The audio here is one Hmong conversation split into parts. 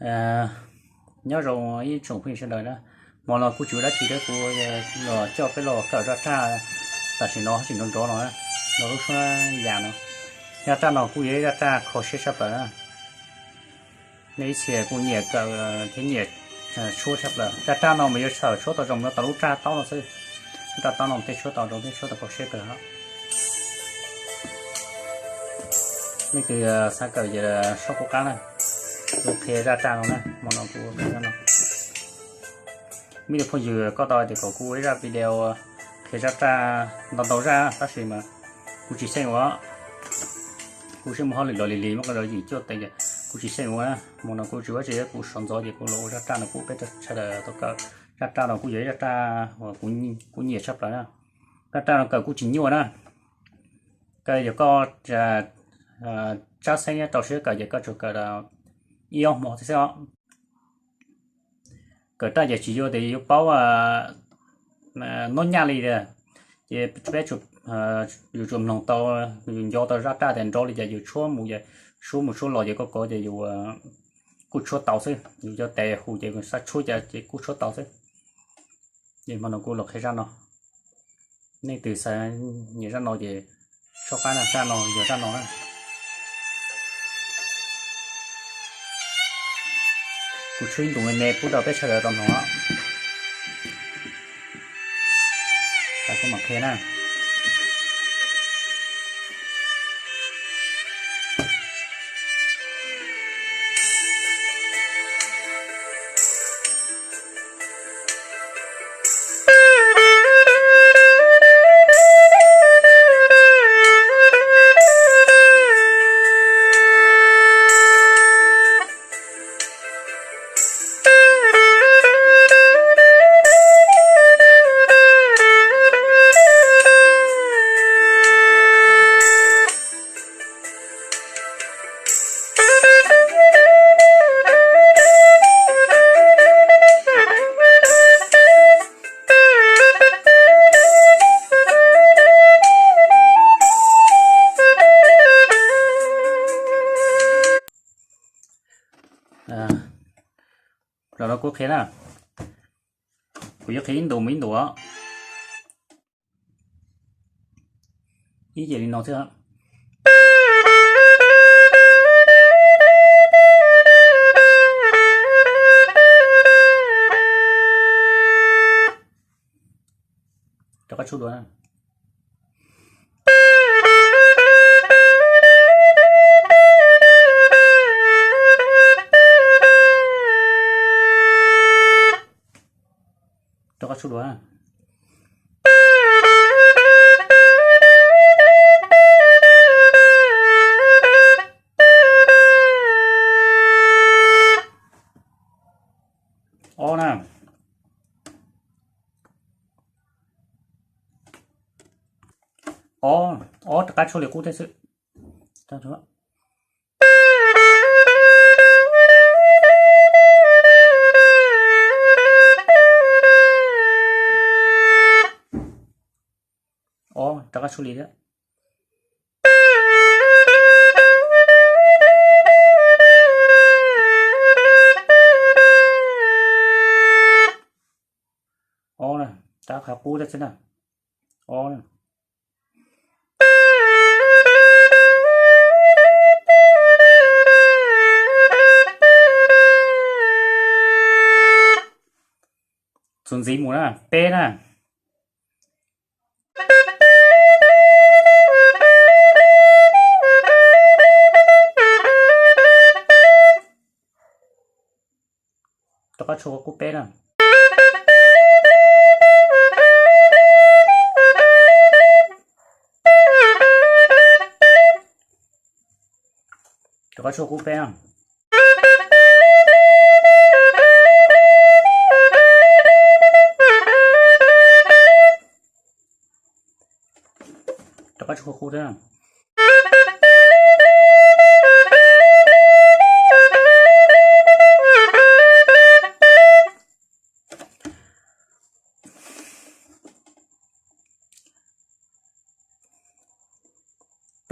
Nyob zoo ib tsoom phooj ywg sawv daws na, hmo no kuj tsis ua dab tsi thiab, kuv los coj peb los kawm zaj raj tam sim no tsis nrov nrov no, no lub suab yas no. Zaj raj no kuj yog ib zaj raj kho siab tshaj plaws na. Nej ib txhia kuj nyiam kawm thiab nyiam tshuab tshaj plaws. Zaj raj no mas yuav txhawm tshuab tau zoo no tau lub raj taub no xwb. Lub raj taub no tej tshuab tau zoo thiab tshuab tau kho siab kawg. Leej twg xav kawm ces soj qub qab na, kuv qhia zaj raj no na, hmo no kuv qhia zaj no. Mib lub phooj ywg koj tau hais tias kom kuv ua ib zaj video qhia zaj raj ntau ntau zaj tab sis mas kuv tsis xyeej ua, kuv siab muaj hauj lwm los lig lig muab qhov yim cuaj teev ces kuv tsis xyeej ua. Hmo no kuv tsis ua tsi, kuv sawv ntxov ces kuv los ua zaj raj no pub peb sawv daws tau kawm. Zaj raj no kuj yog ib zaj raj uas kuv nyiam tshaj plaws na. Zaj raj no kawm kuj tsis nyuaj na. Kawm yog koj tsab xeeb rau siab kawm ces koj tsuas kawm ib ob hmo xwb xwb os. Kawm raj ces tsis yog tias yuav paub noj nyaj li tiag, ces peb yus tsuas mloog tau, yus nco tau zaj raj tias nrov li cas yus tshuab mus, tshuab mus tshuab los ces koj kov ces yus kuj tshuab tau xwb. Yus cov tes hu ces xav tshuab cas ces kuj tshuab tau xwb. Es hmo no kuv los qhia zaj no. Nej twg xav nyiam zaj no ces soj qab na, zaj no yog zaj no na. Kuv tshuab ib ntus me me pub rau peb sawv daws tau mloog os. Kuv mam qhia na. Los no kuv qhia na, kuv yuav qhia ib ntus mus ib ntus os. Ib yam li no xwb. Rov qab tshuab dua na. Rov qab tshuab dua. Ob na. Ob, ob rov qab tshuab li qub thiab xwb. Ob rov qab tshuab li thiab. Ob na, rov qab qhov qub thiab xwb na. Ob na. Txuas ntxiv mus na, peb na. Rov qab tshuab qhov qub peb na. Rov qab tshuab qhov qub peb na. Rov qab tshuab qhov qub thiab.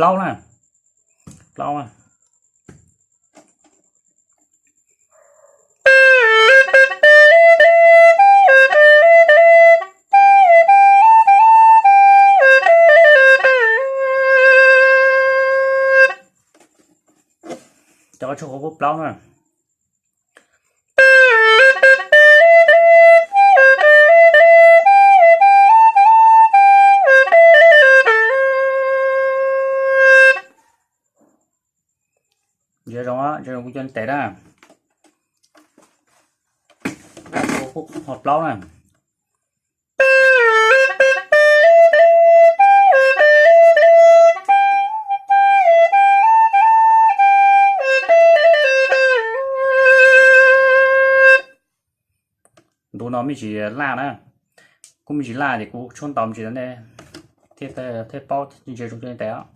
Plaub na, plaub na. Qhov tshuab qhov qub plaub na. Ntsia zoo, ntsia zoo kuv coj nej tes na. Qhov plaub na. Ntu no me ntsis laj na, kuj me ntsis laj ces kuv tshuab ntau me ntsis rau nej thiaj paub ntsia zoo coj nej tes os.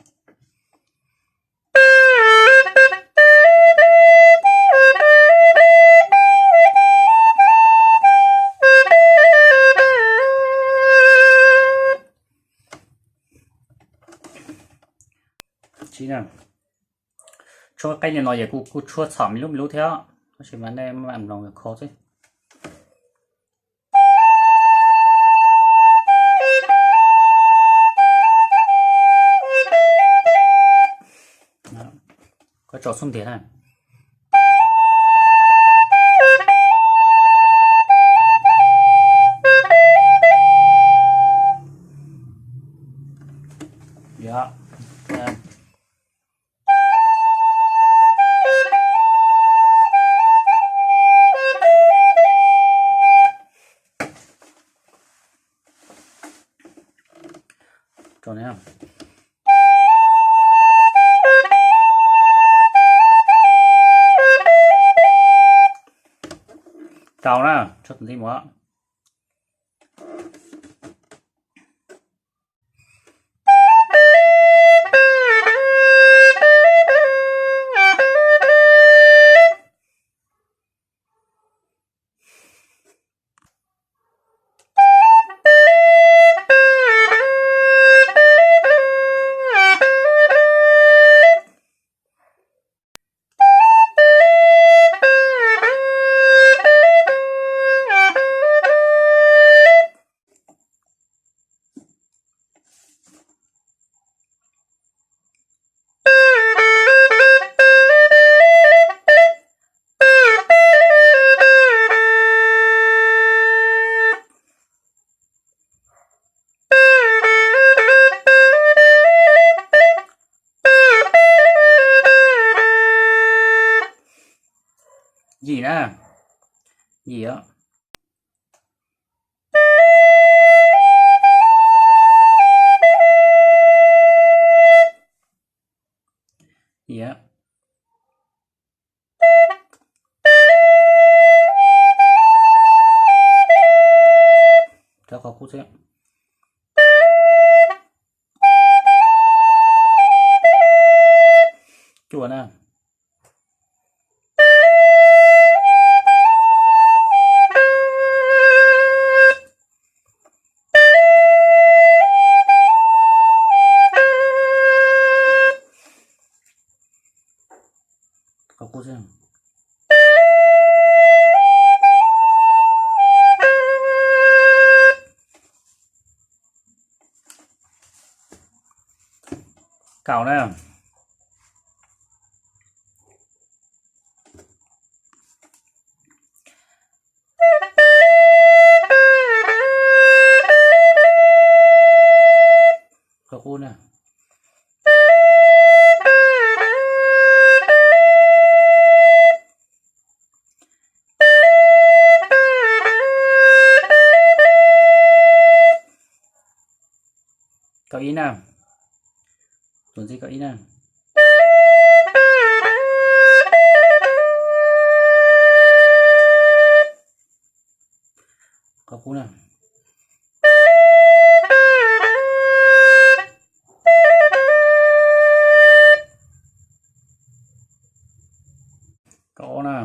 Tshuab qeej li no yog kuj tshuab txhom me lub me lub thiab, tab sis mas nej mam mloog kho xwb. Koj tso xub ntiag na. Tau na, tso tus ntxiv mus. Yim na, yim os. Yim. Rov qhov qub xwb. Cuaj na. Qhov qub xwb. Kaum na. Qhov qub na. Kaum ib na. Tus ntxiv kaum ib na. Qhov qub na. Kaum ob na.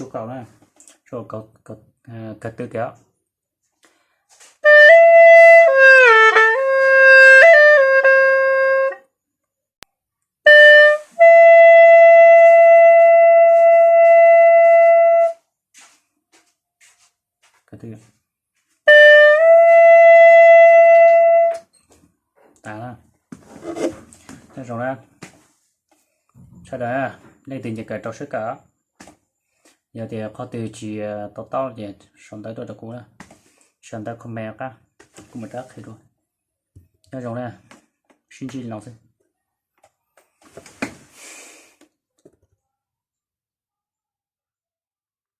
Sub kaum na, sub kaum, kawg twg kiag. Tas na. Nyob zoo na. Sawv daws, leej twg nyiam kawm rau siab kawm. Yog tias qhov twg tsis to taub ces sau ntawv tuaj rau kuv na. Sau ntawv comment qab, kuv mam rov qhia dua. Nyob zoo na, sib ntsib dlov xwb.